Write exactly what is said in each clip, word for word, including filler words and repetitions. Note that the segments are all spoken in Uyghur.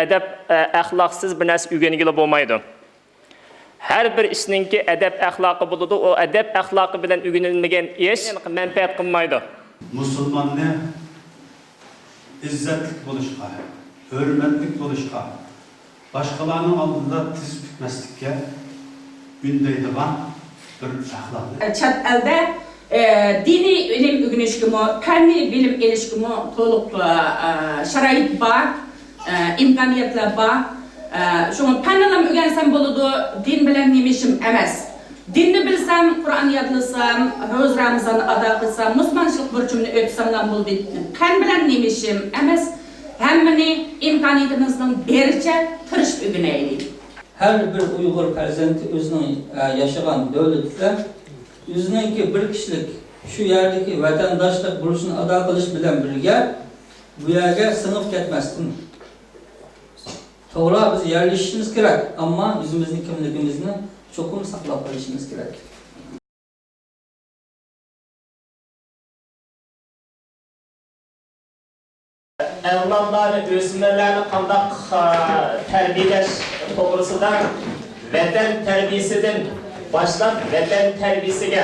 ئەدەپ، ئە، ئەخلاقسىز بىر نەرسە ئۆگەنگىلى بولمايدۇ. ھەر بىر ئىشنىڭكى ئەدەپ ئەخلاقى بولىدۇ. ئۇ ئەدەپ ئەخلاقى بىلەن ئۆگىنىلمىگەن ئىش مەنپەئەت قىلمايدۇ. مۇسۇلماننى ئىززەتلىك بولۇشقا، ھۆرمەتلىك بولۇشقا، باشقىلارنىڭ ئالدىدا تىز پۈكمەسلىككە ئۈندەيدىغان بىر ئەخلاق. چەت ئەلدە، ئە، دىنىي ئىلىم ئۆگىنىشكىمۇ، پەننىي بىلىم ئېلىشكىمۇ تولۇق، ئە، شارائىت بار، ئە، ئىمكانىيەتلەر بار. ئە، شۇڭا پەننىلا ئۆگەنسەم بولىدۇ، دىن بىلەن نېمە ئىشىم ئەمەس. دىننى بىلسەم، قۇرئان يادلىسام، روزا رامىزاننى ئادا قىلسام، مۇسۇلمانچىلىق بۇرچۇمنى ئۆتىسەملا بولدى. پەن بىلەن نېمە ئىشىم ئەمەس، ھەممىنى ئىمكانىيىتىمىزنىڭ بېرىچە تىرىشىپ ئۆگىنەيلى. ھەر بىر ئۇيغۇر پەرزەنتى ئۆزىنىڭ، ئە، ياشىغان دۆلىتىدە ئۆزىنىڭكى بىر كىشىلىك شۇ يەردىكى ۋەتەنداشلىق بۇرچىنى ئادا قىلىش بىلەن بىرگە، بۇ يەرگە سىڭىپ كەتمەستىن، توغرا، بىز يەرلىشىشىمىز كېرەك، ئەمما ئۆزىمىزنىڭ كىملىكىمىزنى چوقۇم ساقلاپ قېلىشىمىز كېرەك. ئەۋلادلارنى، ئۆسمۈرلەرنى قانداق، ئا، تەربىيەلەش توغرىسىدا ۋەتەن تەربىيەسىدىن باشلاپ، ۋەتەن تەربىيەسىگە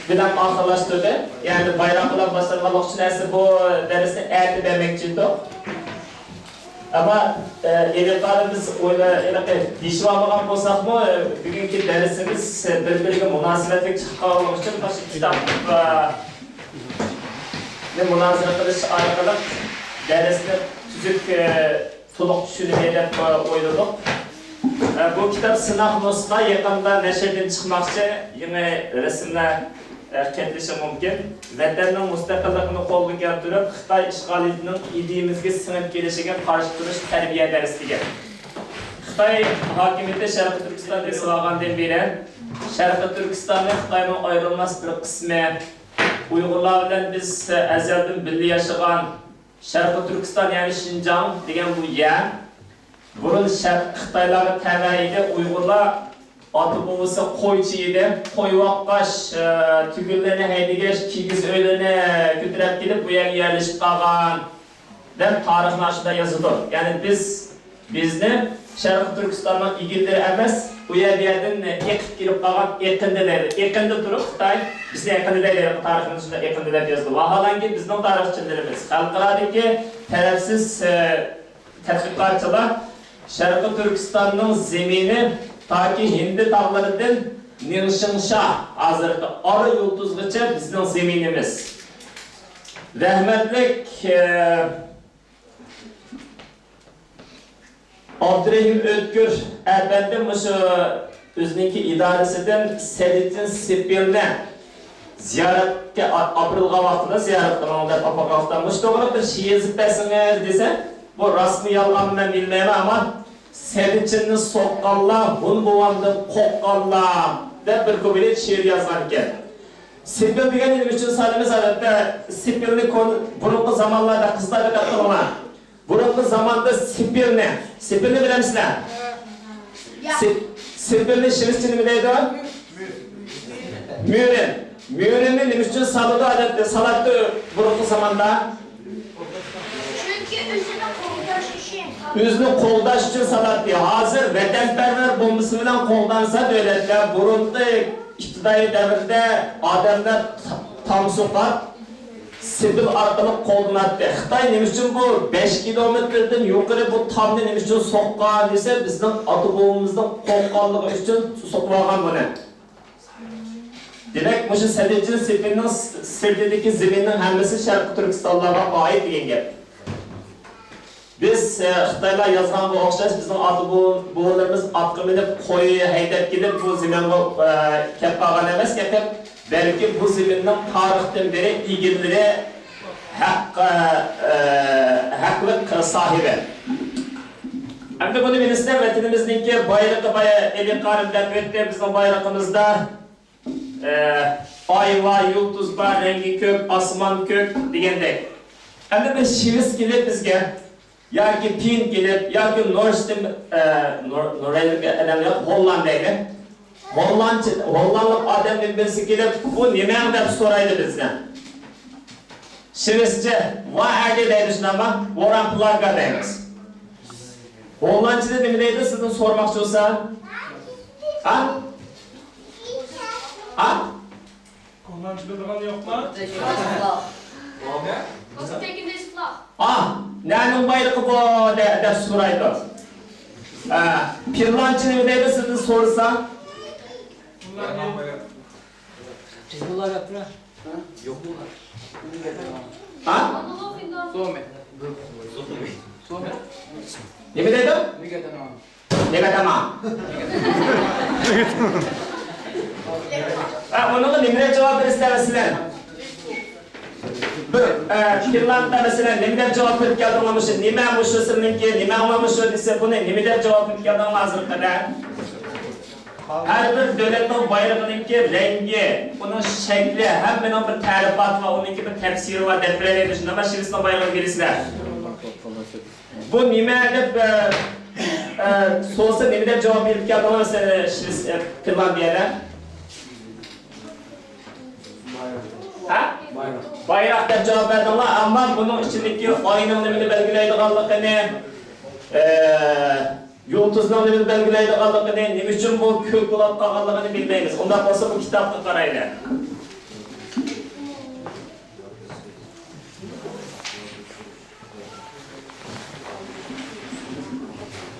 بىلەن ئاخىرلاشتۇردى. يەنى بايرام بىلەن باشلانغانلىقى ئۈچۈن ئەسلى بۇ دەرسنى ئەتە بەرمەكچى ئىدۇق. ئەمما، ئە، ئېلىقارى بىز ئويلا-، ھېلىقى دېيىشىۋالمىغان بولساقمۇ، بۈگۈنكى دەرسىمىز بىر-بىرىگە مۇناسىۋەتلىك چىقىپ قالغانلىقى ئۈچۈن مۇشۇ كىتاب، ئە، نى مۇنازىرە قىلىش ئارقىلىق دەرسنى تۈزۈك، ئە، تولۇق چۈشىنىمەن دەپ، ئە، ئويلىدۇق. ئە، بۇ كىتاب سىناق نۇسخا، يېقىندا نەشردىن چىقماقچى، يېڭى رەسىملەر، ئە، قېتىلىشى مۇمكىن. ۋەتەننىڭ مۇستەقىللىقىنى قولغا كەلتۈرۈپ، خىتاي ئىشغالىيىتىنىڭ ئىدىيىمىزگە سىڭىپ كېلىشىگە قارشى تۇرۇش تەربىيە دەرسلىكى. خىتاي ھاكىمىيىتى شەرقىي تۈركىستاننى بېسىۋالغاندىن بېرى، شەرقىي تۈركىستاننى خىتاينىڭ ئايرىلماس بىر قىسمى، ئۇيغۇرلار بىلەن بىز ئەزەلدىن بىللە ياشىغان شەرقىي تۈركىستان، يەنى شىنجاڭ دېگەن بۇ يەر بۇرۇن شەرقىي خىتايلارغا تەۋە ئىدى. ئۇيغۇرلار ئاتا-بوۋىسى قويچى ئىدى. قوي باققاچ، ئە، تۈگۈنلەرنى ھەيدىگەچ، كىگىز ئۆيلىرىنى كۆتۈرۈپ كېلىپ، بۇ يەرگە يەرلىشىپ قالغان دەپ تارىخنى ئاشۇنداق يازىدۇ. يەنى بىز، بىزنى شەرقىي تۈركىستاننىڭ ئىگىلىرى ئەمەس، ئۇ يەر، بۇ يەردىن ئېقىپ كېلىپ قالغان ئېقىندى دەيدۇ. ئېقىندى تۇرۇپ خىتاي بىزنى ئېقىندى دەيدۇ. تارىخىمىزدا شۇنداق ئېقىندى دەپ يازىدۇ. ۋاھالەنكى، بىزنىڭ تارىخچىلىرىمىز، خەلقئارادىكى تەرەپسىز، ئە، تەتقىقاتچىلار شەرقىي تۈركىستاننىڭ زېمىنى تاكى ھىندى تاغلىرىدىن نىڭشىڭشا، ھازىرقى ئارا يۇلتۇزغىچە بىزنىڭ زېمىنىمىز. رەھمەتلىك، ئە، ئابدۇرېھىم ئۆتكۈر ئەپەندىم مۇشۇ ئۆزىنىڭكى ئىدارىسىدىن سەدىچىن سېپىلنى زىيارەتكە ئا-، ئاپىرىلغان ۋاقتىدا، زىيارەت قىلىڭ دەپ ئاپارغان ۋاقتىدا، مۇشۇ توغرىلىق بىر شېئىر يېزىپ بەرسىڭىز دېسە، بۇ راستمۇ يالغانمۇ مەن بىلمەيمەن، ئەمما سەدىچىننى سوققانلار ھۇن بوۋامدىن قورققانلار دەپ بىر كۇپلېت شېئىر يازغان ئىكەن. سېپىل دېگەننى نېمە ئۈچۈن سالىمىز؟ ئادەتتە سېپىلنى كون-، بۇرۇنقى زامانلاردا، قىزلار دىققەت قىلىڭلار. بۇرۇنقى زاماندا سېپىلنى، سېپىلنى بىلەمسىلەر؟ سېپ-، سېپىلنى شىۋىسچە نېمە دەيدۇ؟ مۈرۈن. مۈرۈننى نېمە ئۈچۈن سالىدۇ ئادەتتە؟ سالاتتى بۇرۇنقى زاماندا. چۈنكى ئۆزىنى قوغداش ئۈچۈن. ئۆزىنى قوغداش ئۈچۈن سالاتتى. ھازىر ۋەتەنپەرۋەر بولمىسى بىلەن قوغدانسا دۆلەتلەر، بۇرۇنقى ئىپتىدائىي دەۋردە ئادەملەر تا-، تام سوقاپ، سېپىل ئارقىلىق قوغدىناتتى. خىتاي نېمە ئۈچۈن بۇ بەش كىلومېتىردىن يۇقىرى بۇ تامنى نېمە ئۈچۈن سوققان دېسە، بىزنىڭ ئاتا-بوۋىمىزنىڭ قورققانلىقى ئۈچۈن سوقۇۋالغان بۇنى. دېمەك، مۇشۇ سەدىچىن سېپىلنىڭ س-، سىرتىدىكى زېمىننىڭ ھەممىسى شەرقىي تۈركىستانلارغا ئائىت دېگەن گەپ. بىز، ئە، خىتايلار يازغانغا ئوخشاش، بىزنىڭ ئاتا بوۋىلىرىمىز ئاتقا مىنىپ، قوي ھەيدەپ كېلىپ، بۇ زېمىنغا، ئە، كەپ قالغان ئەمەس، كېلىپ، بەلكى بۇ زېمىننىڭ تارىختىن بېرى ئىگىلىرى ھەق، ئە، ھەقلىق ساھىبى. ئەمدى بۇنى بىلىسىلەر، ۋەتىنىمىزنىڭكى بايرىقى، بايا ئېلى قارىم دەپ ئۆتتى، بىزنىڭ بايرىقىمىزدا ئە، ئاي بار، يۇلتۇز بار، رەڭگى كۆك، ئاسمان كۆك دېگەندەك. ئەمدى بىر شىۋېتس كېلىپ بىزگە، ياكى فىن كېلىپ، ياكى نورستېم، ئە، نور-، نورۋېگىيە ئادەم يوق، ھوللاند دەيلى. ھوللاندچە، ھوللاندلىق ئادەم نېمە بىلسە كېلىپ، بۇ نېمەڭ دەپ سورايدۇ بىزدىن. شىۋېتسچە، ۋا ئەگە دەيدۇ، شۇنداقمۇ؟ ۋوران پلاگا دەيمىز. گوللاندچىدا نېمە دەيدۇ، سىزدىن سورىماقچى بولسا؟ ھە؟ ھە؟ گوللاندچە بىلىدىغان يوقما؟ Wat betekent deze vlag? ئا، نەنىڭ بايرىقى بۇ؟ دە-، دەپ سورايدۇ. ئە، پىنلاندچە نېمە دەيدۇ، سىزدىن سورىسا؟ ھە؟ نېمە دەيدۇ؟ نېمە دەيمەن؟ ھە، ئۇنىڭغا نېمە دەپ جاۋاب بېرىسىلەر، مەسىلەن؟ بىر، ئە، فىنلاندىيە، مەسىلەن، نېمە دەپ جاۋاب بېرىپ كەلدىڭلار مۇشۇ؟ نېمە مۇشۇ سىلىنىڭكى؟ نېمە مۇشۇ دېسە، بۇنى نېمە دەپ جاۋاب بېرىپ كەلدىڭلار ھازىرغا قەدەر؟ ھەر بىر دۆلەتنىڭ بايرىقىنىڭكى رەڭگى، ئۇنىڭ شەكلى، ھەممىنىڭ بىر تەرىپاتى بار، ئۇنىڭكى بىر تەپسىرى بار، دەپ بېرەيلى، شۇنداقمۇ؟ شىۋېتسىيە بايرىقىنى بىلىسىلەر. بۇ نېمە دەپ، ئە، ئە، سورىسا، نېمە دەپ جاۋاب بېرىپ كەلدىڭلار، مەسىلەن، شىۋېتسىيە، ئە، فىنلاندىيەدە؟ ھە؟ بايراق دەپ جاۋاب بەردىڭلار، ئەمما بۇنىڭ ئىچىدىكى ئاينىڭ نېمىنى بەلگىلەيدىغانلىقىنى، ئە، يۇلتۇزنىڭ نېمىنى بەلگىلەيدىغانلىقىنى، نېمە ئۈچۈن بۇ كۆك بولۇپ قالغانلىقىنى بىلمەيمىز. ئۇنداق بولسا، بۇ كىتابقا قارايلى.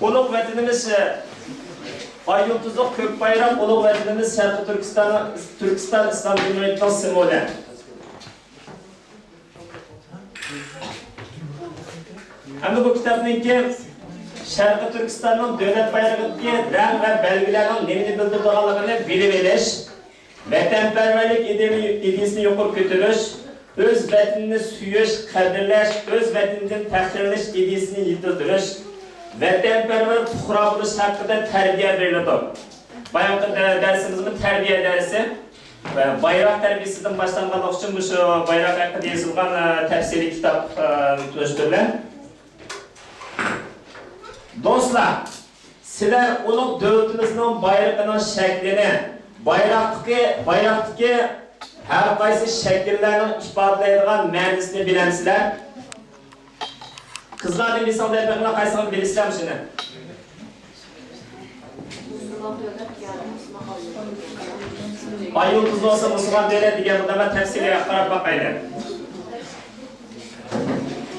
ئۇلۇغ ۋەتىنىمىز، ئاي يۇلتۇزلۇق كۆك بايراق، ئۇلۇغ ۋەتىنىمىز شەرقىي تۈركىستان، تۈركىستان ئىسلام جۇمھۇرىيىتىنىڭ سىمۋولى. ئەمدى بۇ كىتابنىڭكى شەرقىي تۈركىستاننىڭ دۆلەت بايرىقىدىكى رەڭ ۋە بەلگىلەرنىڭ نېمىنى بىلدۈرىدىغانلىقىنى بىلىۋېلىش، ۋەتەنپەرۋەرلىك ئىدىيە-، ئىدىيىسىنى يۇقىرى كۆتۈرۈش، ئۆز ۋەتىنىنى سۆيۈش، قەدىرلەش، ئۆز ۋەتىنىدىن پەخىرلىنىش ئىدىيىسىنى يېتىلدۈرۈش، ۋەتەنپەرۋەر پۇقرا بولۇش ھەققىدە تەربىيە بېرىلىدۇ. بايامقى دە-، دەرسىمىزمۇ تەربىيە دەرسى. بايراق تەربىيەسىدىن باشلانغانلىقى ئۈچۈن مۇشۇ بايراق ھەققىدە يېزىلغان، ئە، تەپسىلىي كىتاب، ئە، تونۇشتۇرىمەن. دوستلار، سىلەر ئۇلۇغ دۆلىتىمىزنىڭ بايرىقىنىڭ شەكلىنى، بايراقتىكى، بايراقتىكى ھەر قايسى شەكىللەرنىڭ ئىپادىلەيدىغان مەنىسىنى بىلەمسىلەر؟ قىزلاردىن بىرسىڭىز دەپ بېقىڭلار، قايسىڭىز بىلىسىلەر مۇشۇنى؟ ئاي يۇلتۇز بولسا مۇسۇلمان دۆلەت دېگەن بۇنى مەن تەپسىلىي قاراپ باقايلى.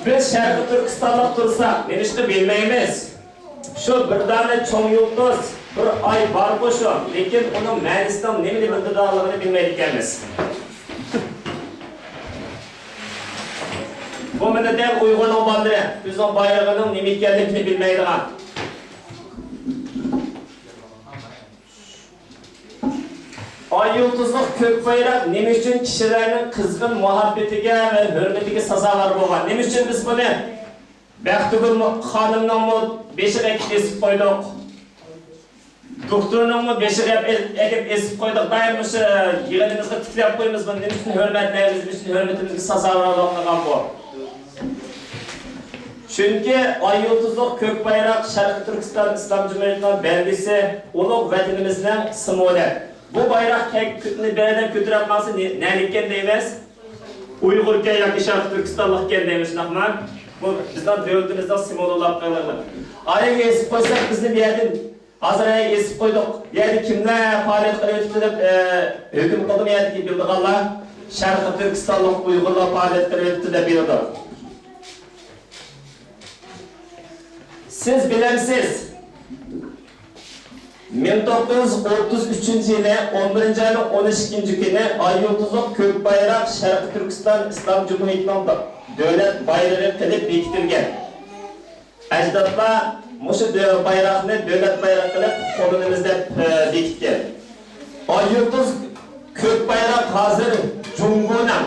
بىز شەرقىي تۈركىستانلىق تۇرساق، نېمىشقا بىلمەيمىز؟ شۇ بىر دانە چوڭ يۇلتۇز، بىر ئاي بارغۇ شۇ، لېكىن ئۇنىڭ مەنىسىنىڭ نېمىنى بىلدۈرىدىغانلىقىنى بىلمەيدىكەنمىز. بۇ مانا دەل ئۇيغۇرنىڭ بالىلىرى، بىزنىڭ بايرىقىنىڭ نېمە ئىكەنلىكىنى بىلمەيدىغان. ئاي يۇلتۇزلۇق كۆك بايراق نېمە ئۈچۈن كىشىلەرنىڭ قىزغىن مۇھەببىتىگە ۋە ھۆرمىتىگە سازاۋەر بولغان؟ نېمە ئۈچۈن بىز بۇنى بەختىگۈل خانىمنىڭمۇ بېشىغا ئېسىپ قويدۇق؟ دوختۇرنىڭمۇ بېشىغا ئەپ-، ئەكىپ ئېسىپ قويدۇق. دائىم مۇشۇ يىغىنىمىزغا تىكلەپ قويىمىز بۇنى. نېمە ئۈچۈن ھۆرمەتلەيمىز، نېمە ئۈچۈن ھۆرمىتىمىزگە سازاۋەر بولغان بۇ؟ چۈنكى ئاي يۇلتۇزلۇق كۆك بايراق شەرقىي تۈركىستان ئىسلام جۇمھۇرىيىتىنىڭ بەلگىسى، ئۇلۇغ ۋەتىنىمىزنىڭ سىمۋولى. بۇ بايراق كە-، كۆكنى بىر ئادەم كۆتۈرۈپ ماڭسا، نە-، نەلىككەن دەيمىز؟ ئۇيغۇركەن ياكى شەرقىي تۈركىستانلىقكەن دەيمىز، شۇنداقمۇ؟ بۇ بىزنىڭ دۆلىتىمىزنىڭ سىمۋولى بولۇپ قېلىدۇ. ئاياغ ئېسىپ قويساق، بىزنى بۇ يەردىن ھازىر ئېسىپ قويدۇق. بۇ يەردە كىملەر پائالىيەت قىلىۋېتىپتۇ دەپ، ئە، ھۆكۈم قىلدىمۇ يەردىكى بىلىدىغانلار؟ شەرقىي تۈركىستانلىق ئۇيغۇرلار پائالىيەت قىلىۋېتىپتۇ دەپ بىلىدۇ. سىز بىلەمسىز؟ مىڭ توققۇز يۈز ئوتتۇز ئۈچىنچى يىلى ئون بىرىنچى ئاينىڭ ئون ئىككىنچى كۈنى ئاي يۇلتۇزلۇق كۆك بايراق شەرقىي تۈركىستان ئىسلام جۇمھۇرىيىتىنىڭ دۆلەت بايرىقى قىلىپ بېكىتىلگەن. ئەجدادلار مۇشۇ دۆ-، بايراقنى دۆلەت بايرىقى قىلىپ قوللىنىمىز دەپ، ئە، بېكىتكەن. ئاي يۇلتۇز كۆك بايراق ھازىر جۇڭگونىڭ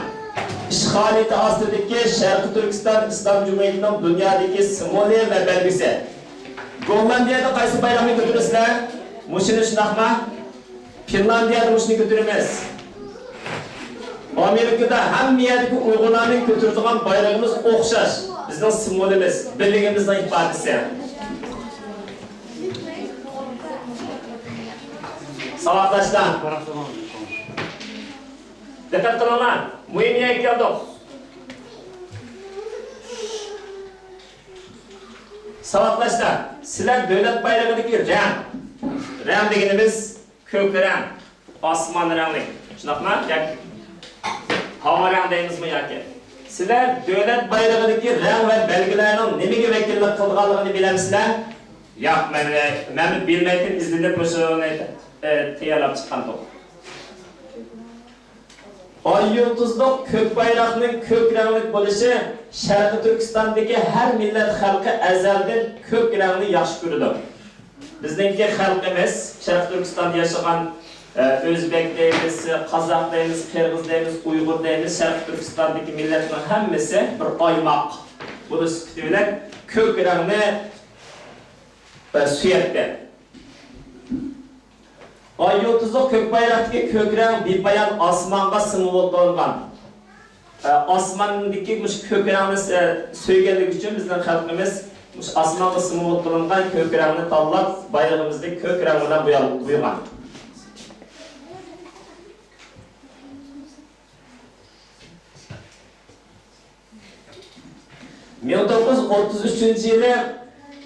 ئىشغالىيىتى ئاستىدىكى شەرقىي تۈركىستان ئىسلام جۇمھۇرىيىتىنىڭ دۇنيادىكى سىمۋولى ۋە بەلگىسى. گوللاندىيەدە قايسى بايراقنى كۆتۈرىسىلەر؟ مۇشۇنى، شۇنداقمۇ؟ فىنلاندىيەدە مۇشۇنى كۆتۈرىمىز. ئامېرىكىدا ھەممە يەردىكى ئۇيغۇرلارنىڭ كۆتۈرىدىغان بايرىقىمىز ئوخشاش. بىزنىڭ سىمۋولىمىز، بىرلىكىمىزنىڭ ئىپادىسى. ساۋاقداشلار، دىققەت قىلىڭلار. مۇھىم يەرگە كەلدۇق. ساۋاقداشلار، سىلەر دۆلەت بايرىقىدىكى رەڭ، رەڭ دېگىنىمىز كۆك رەڭ، ئاسمان رەڭلىك، شۇنداقمۇ؟ ياكى ھاۋا رەڭ دەيمىزمۇ ياكى؟ سىلەر دۆلەت بايرىقىدىكى رەڭ ۋە بەلگىلەرنىڭ نېمىگە ۋەكىللىك قىلىدىغانلىقىنى بىلەمسىلەر؟ ياق، مەن، مەنمۇ بىلمەيتتىم، ئىزدىنىپ مۇشۇنى، ئە، تەييارلاپ چىققانتۇق. ئاي يۇلتۇزلۇق كۆك بايراقنىڭ كۆك رەڭلىك بولۇشى شەرقىي تۈركىستاندىكى ھەر مىللەت خەلقى ئەزەلدىن كۆك رەڭنى ياخشى كۆرىدۇ. بىزنىڭكى خەلقىمىز، شەرقىي تۈركىستاندا ياشىغان، ئە، ئۆزبەك دەيمىز، قازاق دەيمىز، قىرغىز دەيمىز، ئۇيغۇر دەيمىز، شەرقىي تۈركىستاندىكى مىللەتنىڭ ھەممىسى بىر ئايماق بولۇش سۈپىتى بىلەن كۆك رەڭنى، ئە، سۆيەتتى. ئاي يۇلتۇزلۇق كۆك بايراقتىكى كۆك رەڭ بىپايان ئاسمانغا سىمۋول قىلىنغان. ئە، ئاسماندىكى مۇشۇ كۆك رەڭنى سە-، سۆيگەنلىكى ئۈچۈن بىزنىڭ خەلقىمىز مۇشۇ ئاسمانغا سىمۋول قىلىنغان كۆك رەڭنى تاللاپ، بايرىقىمىزنى كۆك رەڭ بىلەن بويا-، بويىغان. مىڭ توققۇز يۈز ئوتتۇز ئۈچىنچى يىلى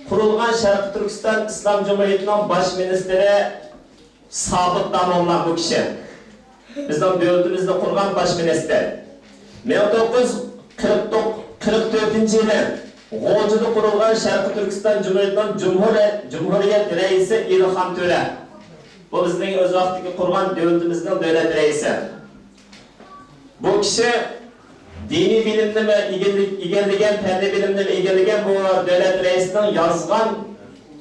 قۇرۇلغان شەرقىي تۈركىستان ئىسلام جۇمھۇرىيىتىنىڭ باش مىنىستىرى سابىت داموللا بۇ كىشى. بىزنىڭ دۆلىتىمىزنى قۇرغان باش مىنىستىر. مىڭ توققۇز يۈز قىرىق توققۇز، قىرىق تۆتىنچى يىلى غۇلجىدا قۇرۇلغان شەرقىي تۈركىستان جۇمھۇرىيىتىنىڭ جۇمھۇر-، جۇمھۇرىيەت رەئىسى ئىلھام تۆرە. بۇ بىزنىڭ ئۆز ۋاقتىدىكى قۇرغان دۆلىتىمىزنىڭ دۆلەت رەئىسى. بۇ كىشى دىنىي بىلىمنىمۇ ئىگىلىگەن، پەننىي بىلىمنىمۇ ئىگىلىگەن بۇ دۆلەت رەئىسىنىڭ يازغان،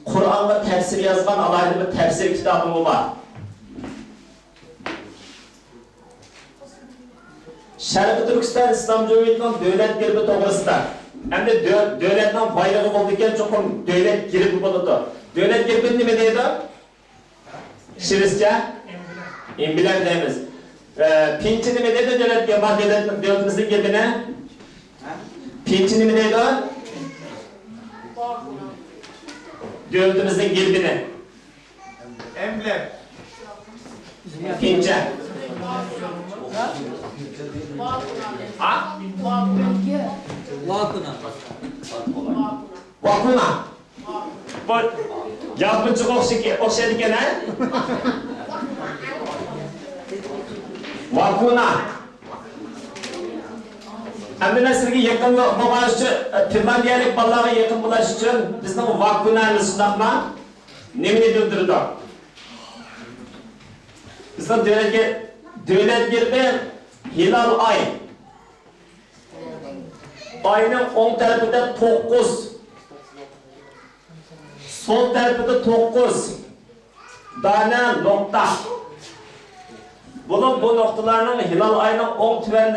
قۇرئانغا تەپسىر يازغان ئالاھىدە بىر تەپسىر كىتابىمۇ بار. شەرقىي تۈركىستان ئىسلام جۇمھۇرىيىتىنىڭ دۆلەت گېربى توغرىسىدا. ئەمدى دۆ-، دۆلەتنىڭ بايرىقى بولىدىكەن، چوقۇم دۆلەت گېربى بولىدۇ. دۆلەت گېربىنى نېمە دەيدۇ؟ ئىشلىرىزچە؟ ئېمبلېم دەيمىز. ئە، پىنچە نېمە دەيدۇ؟ دۆلەتكە بار دۆلەت، دۆلىتىمىزنىڭ گېربىنى؟ پىنچە نېمە دەيدۇ؟ دۆلىتىمىزنىڭ گېربىنى. ئېمبلېم. پىنچە. ھا؟ ۋاكۇنا. ۋاكۇنا. بۇ ياپونچىغا ئوخشىدىكەن، ئوخشايدىكەن، ھە؟ ۋاكۇنا. ئەمدى مەن سىزگە يېقىن بولغان ئۈچۈن، فىنلاندىيەلىك بالىلارغا يېقىن بولۇش ئۈچۈن بىزنىڭ ۋاكۇنامىز شۇنداقمۇ؟ نېمىنى بىلدۈرىدۇ؟ بىزنىڭ دۆلەتكە، دۆلەت گېربى ھىلال ئاي. ئاينىڭ ئوڭ تەرىپىدە توققۇز، سول تەرىپىدە توققۇز دانە نۇقتا بولۇپ، بۇ نۇقتىلارنىڭ ھىلال ئاينىڭ ئوڭ تۆۋەن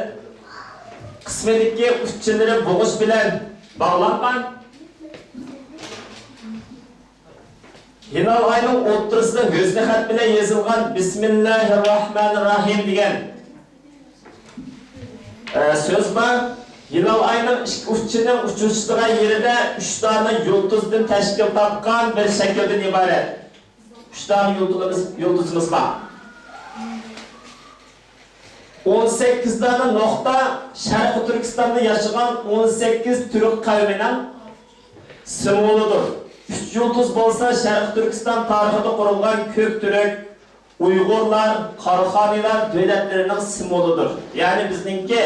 قىسمىدىكى ئۇچچىلىرى بوغۇچ بىلەن باغلانغان. ھىلال ئاينىڭ ئوتتۇرىسىدا ھۆسنى خەت بىلەن يېزىلغان بىسمىللاھىر راھمانىر راھىم دېگەن، ئە، سۆز بار. ھىلال ئاينىڭ ئىككى ئۇچىنىڭ ئۇچرىشىدىغان يېرىدە ئۈچ دانە يۇلتۇزدىن تەشكىل تاپقان بىر شەكىلدىن ئىبارەت ئۈچ دانە يۇلتۇزىمىز، يۇلتۇزىمىز بار. ئون سەككىز دانە نۇقتا شەرقىي تۈركىستاندا ياشىغان ئون سەككىز تۈرك قەۋمىنىڭ سىمۋولىدۇر. ئۈچ يۇلتۇز بولسا شەرقىي تۈركىستان تارىخىدا قۇرۇلغان كۆك تۈرك، ئۇيغۇرلار، قاراخانىيلار دۆلەتلىرىنىڭ سىمۋولىدۇر. يەنى بىزنىڭكى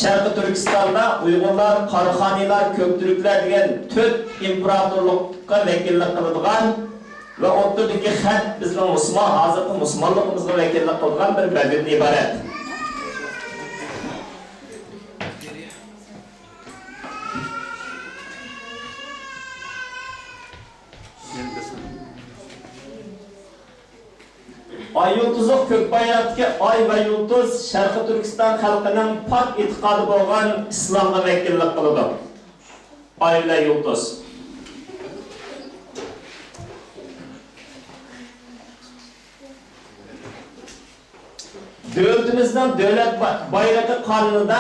شەرقىي تۈركىستاندا ئۇيغۇرلار، قاراخانىيلار، كۆك تۈركلەر دېگەن تۆت ئىمپېراتورلۇققا ۋەكىللىك قىلىدىغان ۋە ئوتتۇرىدىكى خەت بىزنىڭ مۇسۇلمان، ھازىرقى مۇسۇلمانلىقىمىزغا ۋەكىللىك قىلىدىغان بىر بەلگىدىن ئىبارەت. ئاي يۇلتۇزلۇق كۆك بايراقتىكى ئاي ۋە يۇلتۇز شەرقىي تۈركىستان خەلقىنىڭ پاك ئېتىقادى بولغان ئىسلامغا ۋەكىللىك قىلىدۇ. ئاي بىلەن يۇلتۇز. دۆلىتىمىزنىڭ دۆلەت با-، بايرىقى قانۇنىدا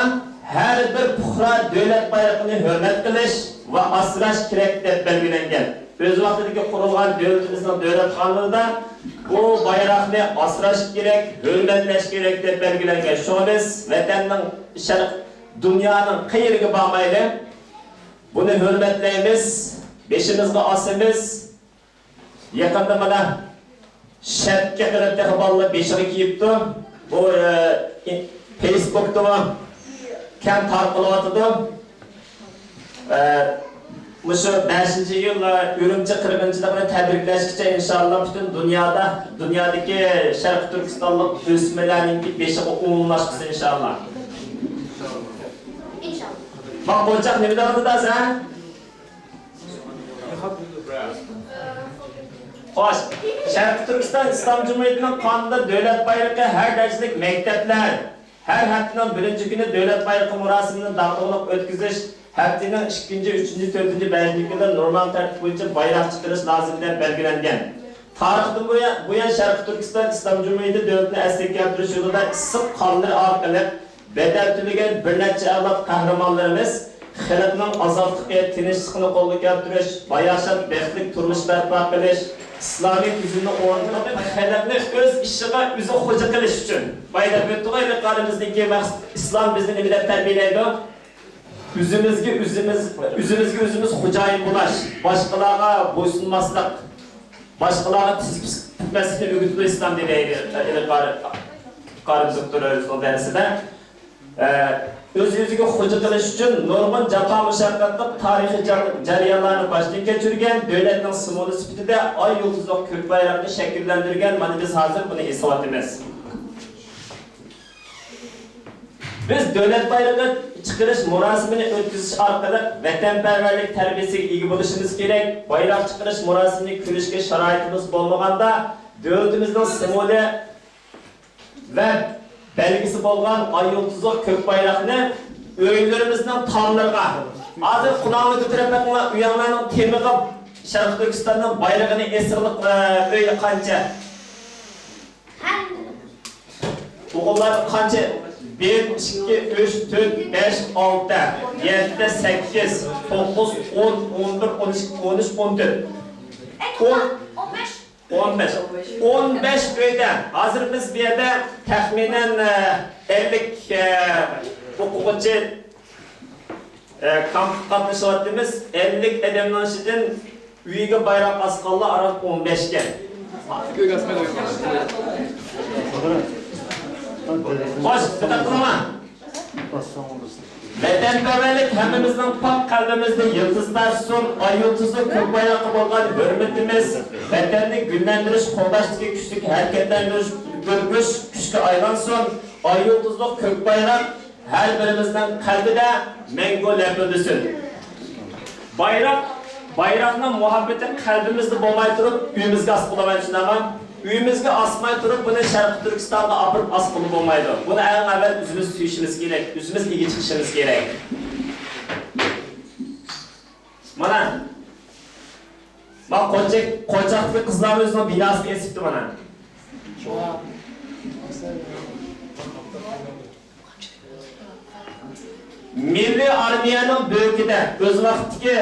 ھەر بىر پۇقرا دۆلەت بايرىقىنى ھۆرمەت قىلىش ۋە ئاسراش كېرەك دەپ بەلگىلەنگەن. ئۆز ۋاقتىدىكى قۇرۇلغان دۆلىتىمىزنىڭ دۆلەت قانۇنىدا بۇ بايراقنى ئاسراش كېرەك، ھۆرمەتلەش كېرەك دەپ بەلگىلەنگەن. شۇڭا بىز ۋەتەننىڭ شەرق، دۇنيانىڭ قەيىرىگە بارمايلى، بۇنى ھۆرمەتلەيمىز، بېشىمىزغا ئاسىمىز. يېقىندا مانا شەپكە قىلىپ تېخى بالىلار بېشىغا كىيىپتۇ. بۇ، ئە، فېيسبۇكتىمۇ كەڭ تارقىلىۋاتىدۇ. ئە، مۇشۇ بەشىنچى ئىيۇل، ئە، ئۈرۈمچى قىرغىنچىلىقىنى تەبرىكلەشكىچە ئىنشاللا پۈتۈن دۇنيادا، دۇنيادىكى شەرقىي تۈركىستانلىق ئۆسمۈرلەرنىڭكى بېشىغا ئومۇملاشقۇسى ئىنشاللا. ماقۇلچاق نېمە دەۋاتىدۇ سەن؟ خوش، شەرقىي تۈركىستان ئىسلام جۇمھۇرىيىتىنىڭ قانۇنىدا دۆلەت بايرىقى ھەر دەرىجىلىك مەكتەپلەر ھەر ھەپتىنىڭ بىرىنچى كۈنى دۆلەت بايرىقى مۇراسىمىنى داغدۇغىلىق ئۆتكۈزۈش، ھەپتىنىڭ ئىككىنچى، ئۈچىنچى، تۆتىنچى، بەشىنچى كۈنىدە نورمال تەرتىپ بويىچە بايراق چىقىرىش لازىمى دەپ بەلگىلەنگەن. تارىختىن بۇيان، بۇيان شەرقىي تۈركىستان ئىسلام جۇمھۇرىيىتى دۆلىتىنى ئەسلىگە كەلتۈرۈش يولىدا ئىسسىق قانلىرى ئارقىلىق بەدەل تۆلىگەن بىر نەچچە ئەۋلاد قەھرىمانلىرىمىز خەلقنىڭ ئازادلىقى، تىنچلىقىنى قولغا كەلتۈرۈش، باياشات، بەختلىك تۇرمۇش بەرپا قىلىش، ئىسلامىي تۈزۈمنى ئورنىتىپ، خەلقنى ئۆز ئىشىغا ئۆزى خوجا قىلىش ئۈچۈن. بايا دەپ ئۆتتۇق، ئىلقارىمىزدىكى مەقسەت ئىسلام بىزنى نېمە دەپ تەربىيەلەيدۇ؟ ئۆزىمىزگە ئۆزىمىز، ئۆزىمىزگە ئۆزىمىز خوجايىن بولاش، باشقىلارغا بويسۇنماسلىق، باشقىلارغا تىز پىس-، پۈكمەسلىكنى ئۆگىتىدۇ ئىسلام دىنى، ئىلقار-، قارىم دوكتور ئۆزىنىڭ دەرسىدە. ئە، ئۆز-ئۆزىگە خوجا قىلىش ئۈچۈن نۇرغۇن جاپا-مۇشەققەتلىك تارىخىي جەر-، جەريانلارنى باشتىن كەچۈرگەن، دۆلەتنىڭ سىمۋولى سۈپىتىدە ئاي يۇلتۇزلۇق كۆك بايراقنى شەكىللەندۈرگەن، مانا بىز ھازىر بۇنى ئېسىۋاتىمىز. بىز دۆلەت بايرىقى چىقىرىش مۇراسىمىنى ئۆتكۈزۈش ئارقىلىق ۋەتەنپەرۋەرلىك تەربىيەسىگە ئىگە بولۇشىمىز كېرەك. بايراق چىقىرىش مۇراسىمىنى كۆرۈشكە شارائىتىمىز بولمىغاندا، دۆلىتىمىزنىڭ سىمۋولى ۋە بەلگىسى بولغان ئاي يۇلتۇزلۇق كۆك بايراقنى ئۆيلىرىمىزنىڭ تاملىرىغا، ھازىر قۇلاقنى كۆتۈرۈپ بېقىڭلار، ئۆيۈڭلارنىڭ تېمىغا شەرقىي تۈركىستاننىڭ بايرىقىنى ئېسىقلىق، ئە، ئۆيدە قانچە؟ ئوغۇللار قانچە؟ بىر، ئىككى، ئۈچ، تۆت، بەش، ئالتە، يەتتە، سەككىز، توققۇز، ئون، ئون بىر، ئون ئىككى، ئون ئۈچ، ئون تۆت. ئون، ئون بەش. ئون بەش ئۆيدە. ھازىر بىز بۇ يەردە تەخمىنەن، ئە، ئەللىك، ئە، ئوقۇغۇچى ئە، كامپقا قاتنىشىۋاتىمىز. ئەللىك ئادەمنىڭ ئىچىدىن ئۆيىگە بايراق ئاسقانلار ئاران ئون بەشكەن. خوش، دىققەت قىلىڭلار. ۋەتەنپەرۋەرلىك ھەممىمىزنىڭ پاك قەلبىمىزدە يىلتىز تارتسۇن، ئاي يۇلتۇزلۇق كۆك بايراققا بولغان ھۆرمىتىمىز ۋەتەننى گۈللەندۈرۈش، قوغداشتىكى كۈچلۈك ھەرىكەتلەندۈرۈش، كۈچكە ئايلانسۇن. ئاي يۇلتۇزلۇق كۆك بايراق ھەر بىرىمىزنىڭ قەلبىدە مەڭگۈ لەپىلدىسۇن. بايراق، بايراقنىڭ مۇھەببىتى قەلبىمىزدە بولماي تۇرۇپ، ئۆيىمىزگە ئاسقىلى بولمايدۇ، شۇنداقمۇ؟ ئۆيىمىزگە ئاسماي تۇرۇپ، بۇنى شەرقىي تۈركىستانغا ئاپىرىپ ئاسقىلى بولمايدۇ. بۇنى ئەڭ ئەۋۋەل ئۆزىمىز سۆيۈشىمىز كېرەك، ئۆزىمىز ئىگە چىقىشىمىز كېرەك. مانا، ما قوچاق، قوچاقتىكى قىزلارمۇ ئۆزىنىڭ بىناسىنى ئېسىپتۇ مانا. مىللىي ئارمىيەنىڭ بۆكىدە ئۆز ۋاقتىدىكى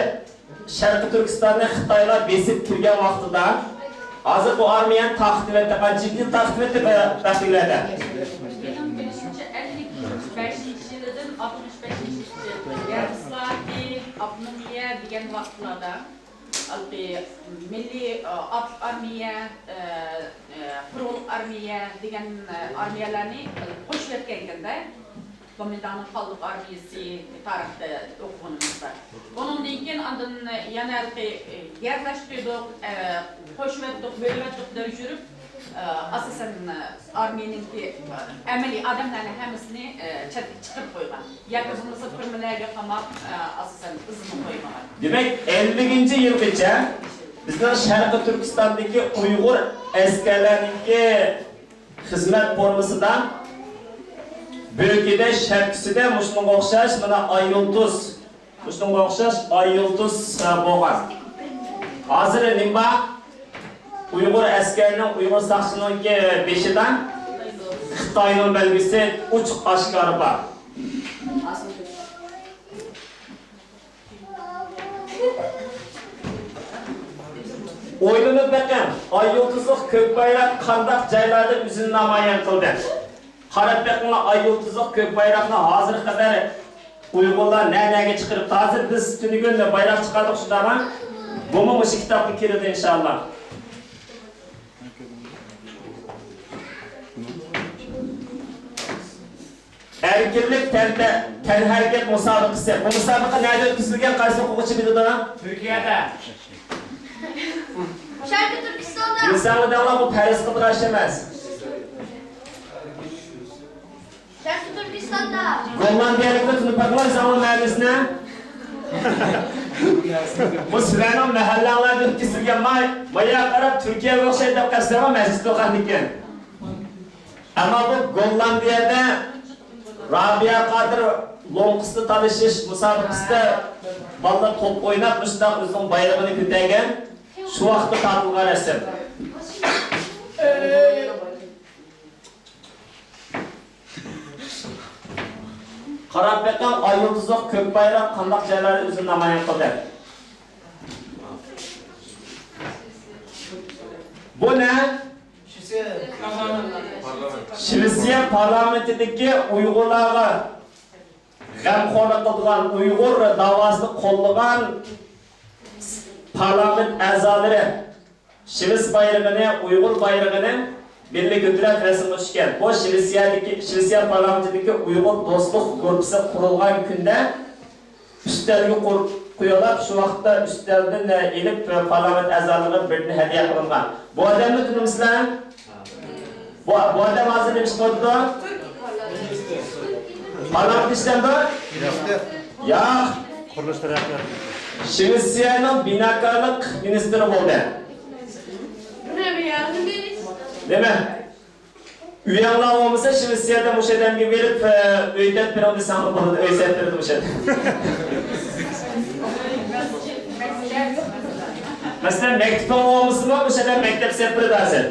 شەرقىي تۈركىستاننى خىتايلار بېسىپ كىرگەن ۋاقتىدا، ھازىر بۇ ئارمىيەنى تارقىتىۋەتتى، قانچە يىل تارقىتىۋەتتى بە-، بەخىيلەردە؟ مېنىڭ بىلىشىمچە، ئەللىك بەشىنچى يىلىدىن ئاتمىش بەشىنچى يىلغىچە يۇگوسلاۋىيە، ئاپتونومىيە دېگەن ۋاقىتلاردا، ھېلىقى مىللىي، ئاتلىق ئارمىيە، پىروۋلۇق ئارمىيە دېگەن ئارمىيەلەرنى قوشۇۋەتكەنكەندە، گومىنداڭنىڭ قانلىق ئارمىيىسى تارىختا ئوقۇغىنىمىز بار. ئۇنىڭدىن كېيىن ئاندىن يەنە ھېلىقى يەرلەشتۈردۇق، قوشۇۋەتتۇق، بۆلۈۋەتتۇق دەپ يۈرۈپ، ئاساسەن ئارمىيەنىڭكى ئەمەلىي ئادەملەرنى ھەممىسىنى چەتكە چىقىرىپ قويغان. ياكى بولمىسا تۈرمىلەرگە قاماپ، ئاساسەن ئىزىنى قويمىغان. دېمەك، ئەللىكىنچى يىلغىچە بىزنىڭ شەرقىي تۈركىستاندىكى ئۇيغۇر ئەسكەرلەرنىڭكى خىزمەت فورمىسىدا، بۆكىدە، شەپكىسىدە مۇشۇنىڭغا ئوخشاش مانا ئاي يۇلتۇز، مۇشۇنىڭغا ئوخشاش ئاي يۇلتۇز، ئە، بولغان. ھازىر نېمە بار؟ ئۇيغۇر ئەسكەرنىڭ، ئۇيغۇر ساقچىنىڭكى بېشىدا خىتاينىڭ بەلگىسى ئوچۇق ئاشكارا بار. ئويلىنىپ بېقىڭ، ئاي يۇلتۇزلۇق كۆك بايراق قانداق جايلاردا ئۆزىنى نامايان قىلدى؟ قاراپ بېقىڭلار، ئاي يۇلتۇزلۇق كۆك بايراقنى ھازىرغا قەدەر ئۇيغۇرلار نە-نەگە چىقىرىپ، ھازىر بىز تۈنۈگۈن بايراق چىقاردۇق شۇنداقمۇ؟ بۇمۇ مۇشۇ كىتابقا كىرىدۇ ئىنشاللا. ئەركىنلىك تەنتە-، تەنھەرىكەت مۇسابىقىسى. بۇ مۇسابىقە نەدە ئۆتكۈزۈلگەن، قايسى ئوقۇغۇچى بىلىدۇ؟ تۈركىيەدە. شەرقىي تۈركىستاندا. بىلسەڭلار دەڭلار، بۇ پەرەز قىلىدىغان ئىش ئەمەس. شەرقىي تۈركىستاندا. گوللاندىيەلىكنى تونۇپ باقىڭلار، زاۋۇل مەھەللىسىنى. بۇ سىلەرنىڭ مەھەللەڭلەردە ئۆتكۈزۈلگەن ماي، مايا قاراپ تۈركىيەگە ئوخشايدۇ دەپ قەستەن مەسچىت قىلغاندىكىن. ئەمما بۇ گوللاندىيەدە رابىيە قادىر لوڭقىسىدا تالىشىش مۇسابىقىسىدە بالىلار توپ ئويناپ، مۇشۇنداق ئۆزىنىڭ بايرىقىنى كۆتەرگەن، شۇ ۋاقىتتا تارتىلغان رەسىم. قاراپ بېقىڭ، ئاي يۇلتۇزلۇق كۆك بايراق قانداق جايلاردا ئۆزىنى نامايان قىلدى؟ بۇ نە؟ شىۋېتسىيە پارلامېنتىدىكى ئۇيغۇرلارغا غەمخورلۇق قىلىدىغان، ئۇيغۇر داۋاسىنى قوللىغان پارلامېنت ئەزالىرى شىۋېتس بايرىقىنى، ئۇيغۇر بايرىقىنى بىللە كۆتۈرۈپ رەسىمگە چۈشكەن. بۇ شىۋېتسىيەدىكى، شىۋېتسىيە پارلامېنتىدىكى ئۇيغۇر دوستلۇق گۇرۇپپىسى قۇرۇلغان كۈندە ئۈستەلگە قۇر-، قويۇلۇپ، شۇ ۋاقىتتا ئۈستەلدىن ئېلىپ پارلامېنت ئەزالىرىغا بىردىن ھەدىيە قىلىنغان. بۇ ئادەمنى تونۇمسىلەر؟ بۇ، بۇ ئادەم ھازىر نېمە ئىش قىلىۋاتىدۇ؟ پارلامېنت ئىشلەمدۇ؟ ياق. قۇرۇلۇش تەرەققىيات. شىۋېتسىيەنىڭ بىناكارلىق مىنىستىرى بولدى. نېمە؟ ئۆيۈڭلار بولمىسا، شىۋېتسىيەدە مۇشۇ ئادەمگە بېرىپ، ئۆي دەپ بېرىڭ دېسەڭ بولىدۇ، ئۆي سېلىپ بېرىدۇ مۇشۇ ئادەم. مەسىلەن، مەكتىپىڭ بولمىسىمۇ، مۇشۇ ئادەم مەكتەپ سېلىپ بېرىدۇ ھازىر.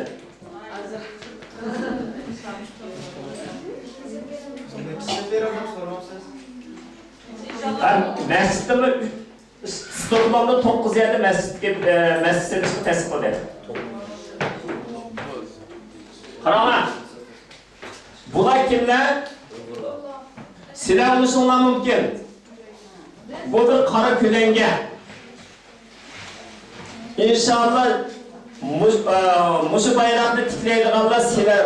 ھە، مەسچىتتىمۇ ئۈچ، ستوكگولمدا توققۇز يەردە مەسچىتكە، ئە، مەسچىت سېلىشنى تەسىس قىلدى. قاراڭلار. بۇلار كىملەر؟ سىلەر ئۇنىشىڭلار مۇمكىن. بۇ بىر قارا كۆلەڭگە. ئىنشاللا مۇش-، ئا، مۇشۇ بايراقنى تىكلەيدىغانلار سىلەر،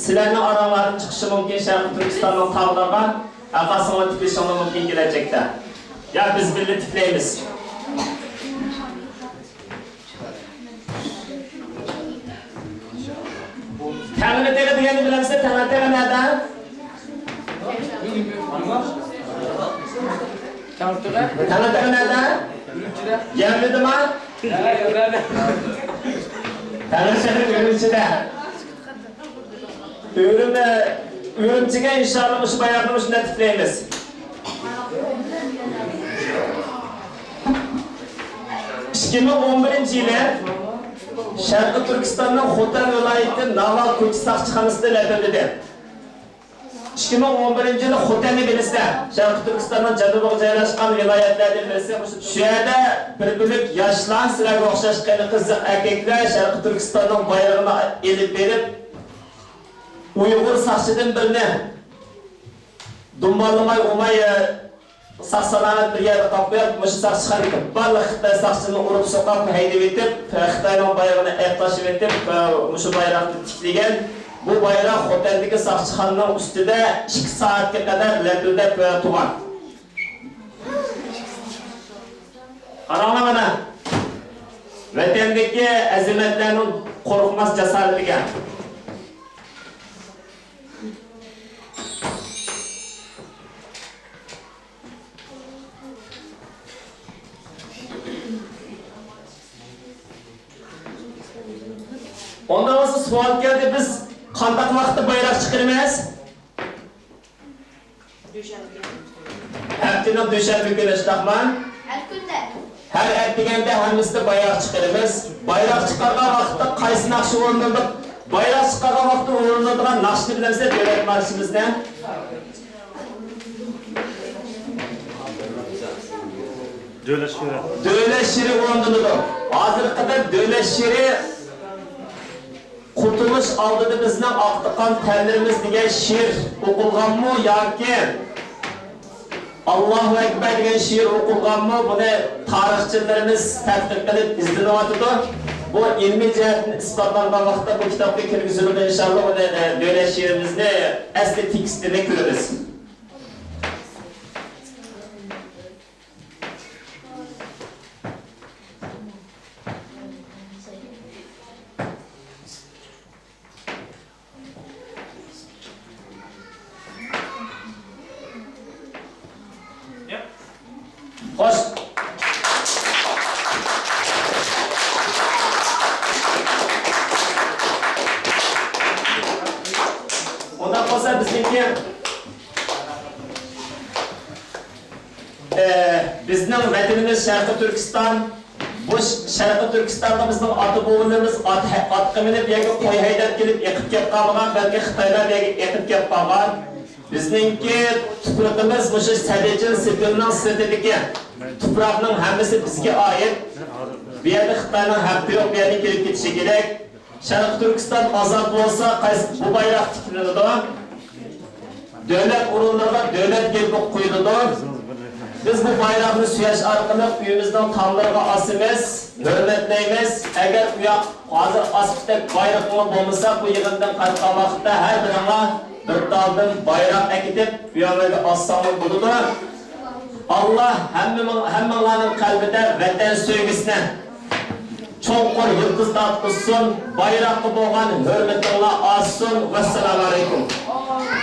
سىلەرنىڭ ئاراڭلاردىن چىقىشى مۇمكىن شەرقىي تۈركىستاننىڭ تاغلىرىغا. ھەرقايسىڭلار تىكلىشىڭلار مۇمكىن كېلەچەكتە. يا بىز بىللە تىكلەيمىز. تەڭرىتېغى دېگەننى بىلەمسىلەر؟ تەڭرىتېغى نەدە؟ تەڭرىتېغى نەدە؟ يەرلىدىما؟ تەڭرىتېغى ئۈرۈمچىدە. ئۈرۈم-، ئۈرۈمچىگە ئىنشاللا مۇشۇ بايراقنى مۇشۇنداق تىكلەيمىز. ئىككى مىڭ ئون بىرىنچى يىلى شەرقىي تۈركىستاننىڭ خوتەن ۋىلايىتى ناۋا كوچا ساقچىخانىسىدا لەپىلدىدى. ئىككى مىڭ ئون بىرىنچى يىلى خوتەننى بىلىسىلەر، شەرقىي تۈركىستاننىڭ جەنۇبىغا جايلاشقان ۋىلايەتلەردىن بىرسى. شۇ يەردە بىر بۆلەك ياشلار، سىلەرگە ئوخشاش قېنى قىزىق ئەركەكلەر شەرقىي تۈركىستاننىڭ بايرىقىنى ئېلىپ بېرىپ، ئۇيغۇر ساقچىدىن بىرنى دۇمبالىماي، ئۇرماي، ساق-سالامەت بىر يەردە قاپ قويۇپ، مۇشۇ ساقچىخانىدىكى بارلىق خىتاي ساقچىنى ئۇرۇپ-سوقۇپ ھەيدىۋېتىپ، خىتاينىڭ بايرىقىنى ئەيىبلەشتۈرۈۋېتىپ، مۇشۇ بايراقنى تىكلىگەن. بۇ بايراق خوتەندىكى ساقچىخانىنىڭ ئۈستىدە ئىككى سائەتكە قەدەر لەپىلدەپ تۇرغان. قاراڭلار مانا، ۋەتەندىكى ئەزىمەتلەرنىڭ قورقماس جاسارىتىگە. ئۇنداق بولسا سوئال كەلدى، بىز قانداق ۋاقىتتا بايراق چىقىرىمىز؟ ھەپتىنىڭ دۈشەنبە كۈنى، شۇنداقمۇ؟ ھەر كۈندە. ھەر ئەتىگەندە ھەممىسىدە بايراق چىقىرىمىز. بايراق چىقارغان ۋاقىتتا قايسى ناخشا ئورۇندىلىدۇ؟ بايراق چىقارغان ۋاقىتتا ئورۇندىلىدىغان ناخشىنى بىلەمسىلەر؟ دۆلەت مارشىمىزنى. دۆلەت شېئىرى. دۆلەت شېئىرى ئورۇندىلىدۇ. ھازىرغا قەدەر دۆلەت شېئىرى قۇتۇلۇش ئالدىدا بىزنىڭ ئاقتىقان تەنلىرىمىز دېگەن شېئىر ئوقۇلغانمۇ ياكى ئاللاھۇ ئەكبەر دېگەن شېئىر ئوقۇلغانمۇ؟ بۇنى تارىخچىلىرىمىز تەتقىق قىلىپ ئىزدىنىۋاتىدۇ. بۇ ئىلمىي جەھەتتىن ئىسپاتلانغان ۋاقىتتا بۇ كىتابقا كىرگۈزۈلىدۇ، ئىنشاللا. بۇنى، ئە، دۆلەت شېئىرىمىزنى ئەسلى تېكىستىنى كۆرىمىز. خوش. ئۇنداق بولسا بىزنىڭكى، ئە، بىزنىڭ ۋەتىنىمىز شەرقىي تۈركىستان. بۇ ش-، شەرقىي تۈركىستانغا بىزنىڭ ئاتا-بوۋىلىرىمىز ئات ھە-، ئاتقا مىنىپ ياكى قوي ھەيدەپ كېلىپ ئېقىپ كەپ قالمىغان، بەلكى خىتايلار بىر يەرگە ئېقىپ كەپ قالغان. بىزنىڭكى تۇپرىقىمىز مۇشۇ سەددىچىن سېپىلنىڭ سىرتىدىكى تۇپراقنىڭ ھەممىسى بىزگە ئائىت. بۇ يەردە خىتاينىڭ ھەققى يوق، بۇ يەردىن كېلىپ كېتىشى كېرەك. شەرقىي تۈركىستان ئازاد بولسا، قايسى بۇ بايراق تىكلىنىدۇ؟ دۆلەت ئورۇنلىرىغا دۆلەت گېربى قويۇلىدۇ. بىز بۇ بايراقنى سۆيۈش ئارقىلىق ئۆيىمىزنىڭ تاملىرىغا ئاسىمىز، ھۆرمەتلەيمىز. ئەگەر ئۇ ياق ھازىر ئاسقۇدەك بايرىقىڭلار بولمىسا، بۇ يىغىندىن قايتقان ۋاقىتتا ھەر بىرىڭلار بىر تالدىن بايراق ئەكېتىپ، ئۆيۈڭلارغا ئاسساڭلار بولىدۇ. ئاللا ھەممىڭ-، ھەممىڭلارنىڭ قەلبىدە ۋەتەن سۆيگۈسىنى چوڭقۇر يىلتىز تارتقۇزسۇن، بايراققا بولغان ھۆرمىتىڭلار ئاشسۇن. ۋەسسالامۇ ئەلەيكۇم.